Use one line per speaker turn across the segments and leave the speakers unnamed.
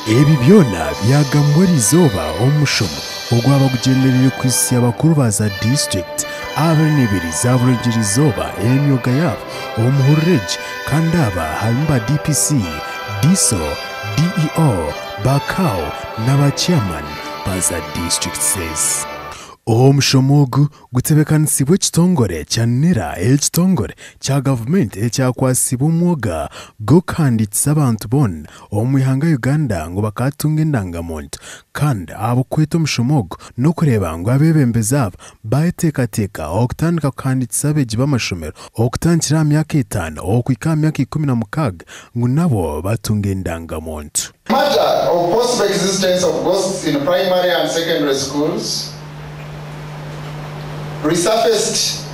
Ebi byona byagambwa eriizooba omu mushomo ogwaba gugyendereire kuhitsya bakuru ba za disiturikiti 22 za Burengyerwa-izooba emyoga yaabo omu hururu egi kandi aba harimu ba DPC, DISO, DEO, ba CAO na ba chairman ba za disiturikiti ezi. Omushomo ogu gutebeekanisiibwe ekitongore kya NIRA, ekitongore kya gavumenti ekyakwasiibwe omwoga gw'okuhandiikisa abantu boona omu ihanga Uganda ngu bakaatunga endangamuntu kandi ahabw'okweta omushomo ogu n'okureeba ngu abeebembezi aba baayeteekateeka okutandika kuhandiikisa abeegi b'amashomero okutandikira aha myaka etaano okuhika aha myaka 16 ngu nabo batunge endangamuntu.
Matter of possible existence of ghosts in primary and secondary schools resurfaced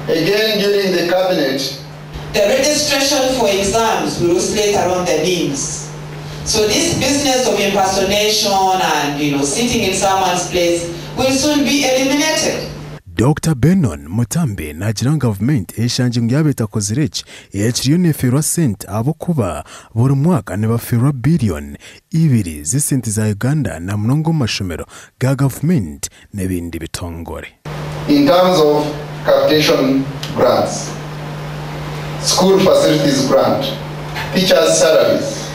again during the cabinet.
The registration for exams will oscillate around the NIMS. So this business of impersonation and sitting in someone's place will soon be eliminated.
Dokita Benon Mutambi naagira ngu gavumenti eshangye ngu yaaba etakozire eki, ekiriyo neefeerwa sente ahabw'okuba buri mwaka nibafeerwa biiriyoni ibiri z'esente za Uganda na munonga omu mashomero ga gavumenti n'ebindi bitongore.
In terms of capitation grants, school facilities grant, teachers salaries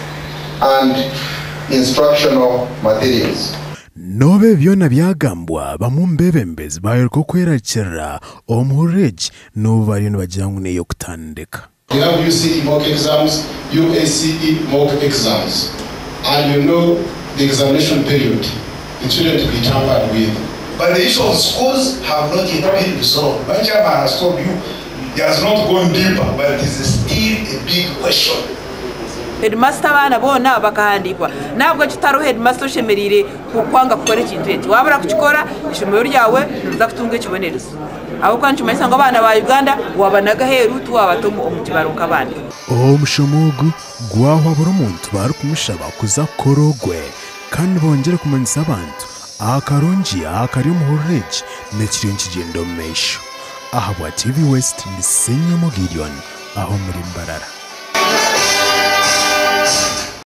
and instructional materials.
N'obu ebi byona byagambwa, bamwe omu beebembezi baayoreka okwerarikirira omu hururu egi n'obu bariyo nibagira ngu n'ey'okutandika.
We have UCE mock exams, UACE mock exams and you know the examination period, it shouldn't be tampered with.
But the issue of schools have not yet been resolved. My chairman has told you he has not gone deeper, but it is still a big question.
Heedimasita abaana boona bakahandiikwa. N'ahabw'ekyo tihariho heedimasita oshemereire kwanga kukora ekintu eki. Waabura kukikora, eishomero ryawe niriza kutunga ekibonerezo. Ahabw'okuba nikimanyisa ngu abaana ba Uganda waabanaga aheeru tiwaabata omu kibaro nk'abandi.
Omushomo ogu gwahwa buri muntu barikumushaba kuza kukora ogwe kandi bongyere kumanyisa abantu akarungi akari omu hururu egi n'ekiriyo nikigyenda omu maisho. Ahabwa TV West ndi Ssenyomo Gideon aha omuri Mbarara.